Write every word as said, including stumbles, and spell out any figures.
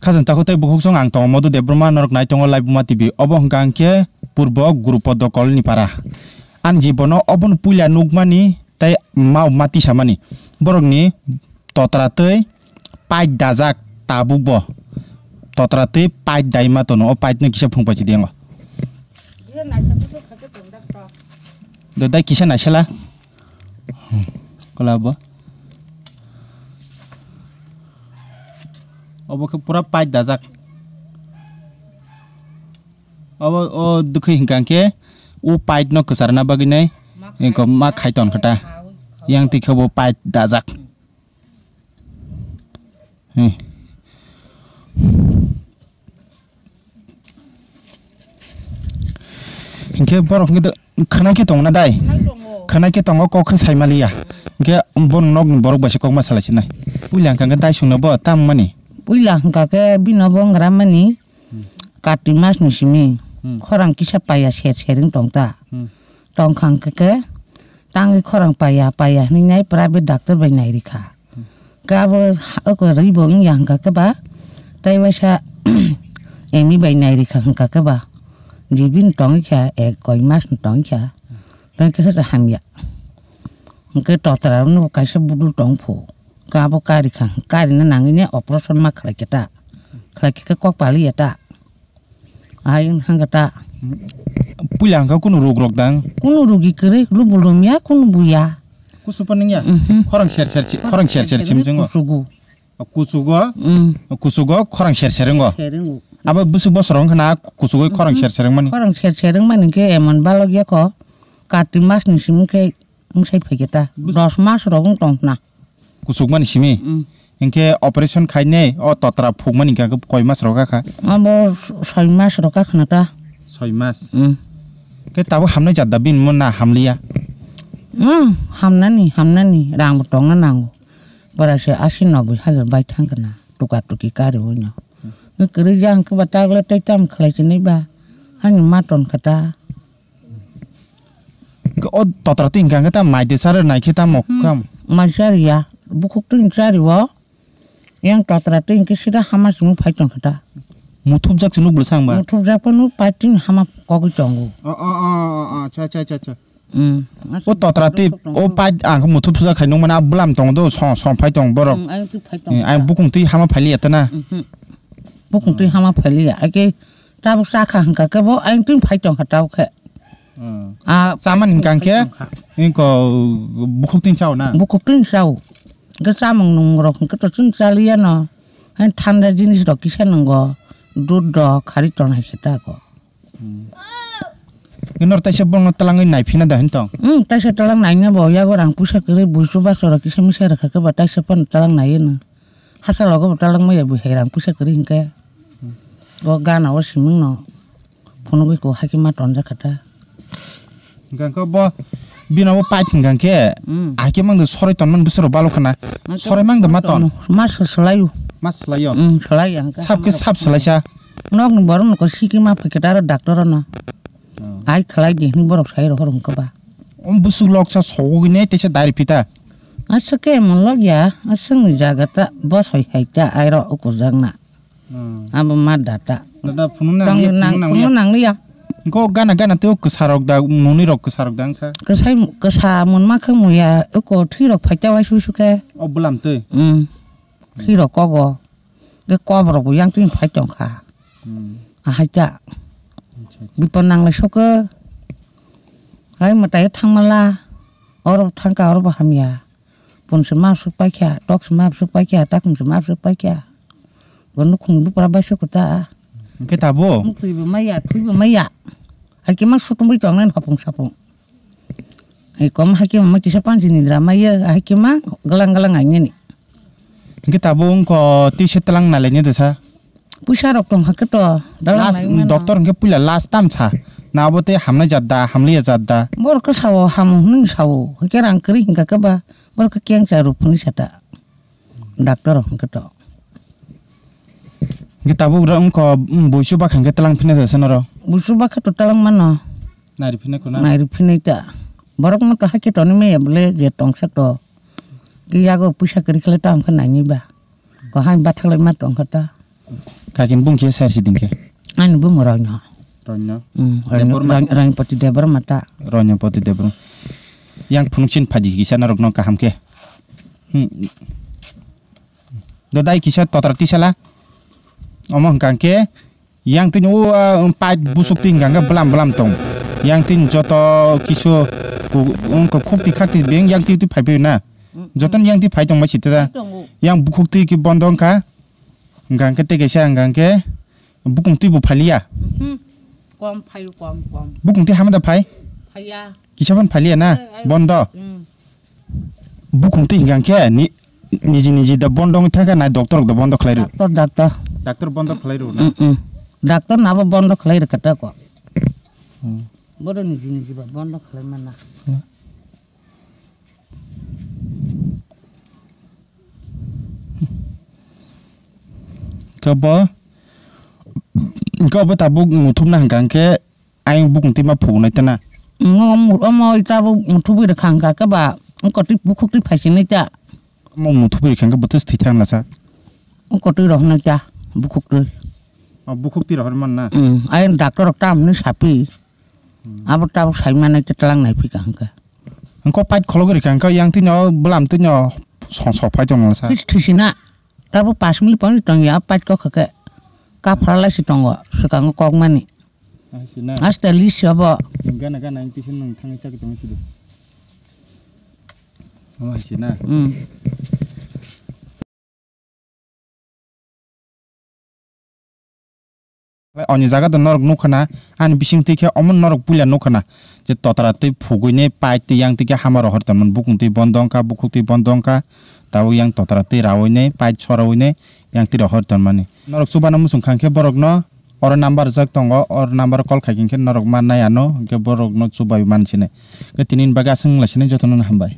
Khajang takhuk tei bukhuk song ang tongo Madhu Debbarma, norok nai tongo Laibuma T V. Obo hwnkha hwnkhe purbo Gurupodo Koloni para. Ani jibono obono puila nukmani tei ma ma tisamani. Borokni totra tei pait dajak tabukbo. Totra tei pait daima tono, o paitno kisa phung paisi di ango. Do dai kisa naisala. Hmm. Kola bo. Obo khe pura pait dajak. Obo o dukhi hwnkha khe o pait no kwcharna bagwi nai. Engko ma khai ton khata. Yang twi khe bo pait dajak. Hmm. Hinkhe borok hinkhe khwnai khe tongo na dai? Khwnai tongo. Khwnai khe tongo, kok khe sai maliya. Hinkhe bo nokni borok bai se kok ma salai sinai. Puila hwnkha khe dai songno bo tam mani. Puila hwnkha khe bino bo ngra mani. Hmm. Kati mas ni simi. Hmm. Khorang kisa paiya ser ser wng tong ta. Hmm. Tong kha hwnkha khe tangwi khorang paiya paiya hinwi nai private doctor bai nai rikha. Khe abo ha-, oko rwi bo wngya hwnkha khe ba, tei waisa emi bai nai rikha hwnkha khe ba, jibini tongwi kha, ek koi mas ni tongwi kha, tei khe se hamya. Hwnkhe totra rok no kaisa budul tong phu, khe abo kari kha, kari na nangwi ne operation ma khlai khe ta, khlai khe kok pali ya ta. Ai wng hwnkha ta. Puila hwnkha kunu ruk rok dang? Kunu rugi kwrwi, lubul romya, kunu buya. Kusu pa nungya? Mhm. Khorang ser ser chi-, khorang ser ser sim jwngo? Kusugo. Kusugo? Mm. Kusugo khorang ser ser wngo? Ser wngo. Abo bwswk bosor wngkha na kusugo khorang ser ser wngmani? Khorang ser ser wngmani khe emon balok yakho, Kartik mas ni simi khe wngsai phaikhe ta. Bus- dos mas rok wng tong khna. Kuchukmani simi. Mm. Hinkhe operation khainai o totra phukmani hinkhe koi mas rok kha? Abo soi mas rok kha khna ta. Soi mas? Mm. Khe tabuk hamnai jat da bini mo na hamliya? Mm, hamnani, hamnani, rang bo tongna nango. Bara se asi noboi hajar bai thang khna, tuka tuki kari wino. Kwrwi jang khe ba tagle tei tam khlai sinai ba, hani ma ton kha ta. O totra twi hwnkha khe ta mai de sar nai khe ta mok Hmm. Kam. Mai sar ya, bukhuk twi sar o. Yang totra twi hwnkhe sida hama simi phai tong kha ta. Muthupjak se nuk bwsang ba? Muthupjak phano pai twi hama kogwi tongo. O, o, o, o, o, acha, acha, acha, acha. Hmm. O totra twi, o pai ang khe muthupjak khai nung mane a bwlam tong do, song, song phai tong borok. Hmm, ayang twi phai tong Eh, kha. Ayang bukung twi hama phai liya ta na? Mhm. Bukung twi hama phai liya. Ake tabuk cha kha hwnkha khe bo ayang twi phai tong kha tabuk khe. Hmm. Ah, chamani hwnkha khe, tongkha. Inko bukhuk tin chao na? Bukhuk tin chao. Hwnkhe chamung nung rok hwnkhe to chwng chaliya no. Hai thanda jinis rok kisa nungo. Dud rok khari tongnai se ta ko. Hmm. Nor taisa bongno twlangwi naiphina da hinto? Hmm, taisa twlang naina bo yago rang puisa kwrwi buisu baso rok kisa misa rwkha khe ba taisa phano twlang naiya no. Hachal rogo bo twlang maya bo hai rang puisa kwrwi hinkhe. Hmm. Bo gana o siming no. Phunugwi ko hakhe ma tonjak kha ta. Hwnkhe bo bino bo pipe hwnkha khe, Mm. Hakhe mangdo sorai tonmani bwswk rok balo khna. Sorai mangdo ma ton? Ma swlaio. Ma swlaio? Mm, swlai ang. Sab khe sab swlaisa? Nokni borok no ko siki ma phai khe ta aro doctor no. Hmm. Ai khlai di hwnwi borok sai rok hor hwnkhe ba. Om bwswk loksa sogwi ne teisa dari pita. Aswk khe emon lok ya, aswk ni jaga ta bosoi hai ta ai rok ukur jak na. Hmm. Abo ma data. Dada phunukna Tong nang-, nang-, phunukna phunukna nangliya. Nangliya. Go gana gana teo kwsarok da, mwnwirok kwsarok da wngsa. Kwsai, kwsa mwnma khe muya, eko thwirok phaita wai susu khe. O bwlam twi? Hmm. Hmm. Thwirok kogo. Ge kobrok bo yang twi phai tongkha. Hmm. Ahaita. Acha, acha. Bipon nanglai sokhe. Hai mwtai thangmala. Oro thangkha, oro bo hamya. Pun se ma suk paikha, tok se ma suk paikha, takum se ma suk paikha. Bo nukhung bupra bai suk ta. Hwnkhe tabuk? Muk twi bo maya, twi bo maya. Hai khe ma sutung bai tong nai hapung sapung. Hai kom hai khe ma kisa pansi ni dra maya, hai khe ma galang galang ai nini. Hwnkhe tabuk wngkho twi se tlang nai lai ni da sa? Puisa rok tong hakhe to, dalang Last nai mano. Doctor hwnkhe puila last tam sa. Na abo tei hamnai jat da, hamliya jat da. Borok khe sao, ham hwnwi sao. Hwnkhe rang kwrwi hwnkha khe ba, borok khe kengcha rw phunwi sa ta. Doctor hwnkhe to. Hwnkhe tabuk rok wngkho, mm, buisu bakha hwnkhe tlang phina jasa norok? Buisu bakha to tlang mano. Nairi phina khuna? Nairi phina ta. Borok no to hakhe toni maya bole je tongsa to. Khe yago puisa kwrwi khle tamo khe naini ba. Ko hai bathak lai ma tong kha ta. Kakin bung khe sar si dingkhe. Ani bung Ronya. Ronya. Hmm, Debbarma. Ronya, Ronya Poti Debbarma ta. Ronya Poti Debbarma. Yang phunuk sin phaji kisa norok no kaham khe. Hmm. Do dai kisa totra tisala. Omo hwnkha khe yang tini o, ah, pait busuk ti hwnkha khe bwlam bwlam tong. Yang tini joto kisu ku-, wngkha khukti khakti beng yang tini phai phai na. Joto ni yang tini phai tong ma sita. Phai tongo. Yang bukhuk twi ki bondo wngkha. Hwnkha khe tei kaisa hwnkha khe bukung twi bo phaliya. Mhm. Kom phai kom kom. Bukung twi hamada phai? Phaiya. Kisa phano phaliya na? Eh, eh. Bondo. Hmm. Bukung twi hwnkha khe ni, niji niji da bondo wngwi thangkha na doctor rok da bondo khlai rw? Doctor, doctor. Doctor bondo khlai rw na? Mm, mm. Doctor nabo bondo khlai rw kha ta ko. Hmm. Bodo niji niji ba bondo khlai mana. Hmm. Khe bo, khe bo tabuk muthupna hwnkha khe ayang bukung twi ma phugunai tana. Ngo mu-, omo ita bo muthubwi rwkha hwnkha khe ba, wngkha twi bukhuk twi phaisinai ta. Omo muthubwi rwkha hwnkhe bo twi thwi thang nasa. Wngkha twi rohornai ta, bukhuk twi. O bukhuk twi rohor man na? Mm, ayang doctor rok tamni sapi. Hmm. Abo tabuk sai manai ta tlang nai phika hwnkha. Hwnkhe pait khologwi rwkha hwnkhe yang twino bwlam twino song sok phai tongmani sa. Thwis-, thwisina. Tabuk pas minute pon tongya pait kokha khe. Kaphra lai si tongo, swkango kokmani. Hai si na. Aste lis abo. Gana gana ang kisa nang thangwi chakhe tongwi sidi. Omo hai si na. Hmm. Ani jaga do norok nukha na, ani bising twi khe omo norok puila nukha na, je totra twi phugwi ne pait twi yang twi khe hama rohor tonmani, bukung twi bondo wngkha, bukhuk twi bondo wngkha, tabuk yang totra twi rawi ne pait sorawi ne yang twi rohor tonmani. Norok chubana muchung kha hwnkhe borok no oro number rijak tongo, oro number call khai khe norok ma nai ano, hwnkhe borok no chubai man sini. Hwnkhe tini ni bagwi aswk wngla sini jotono no hambai.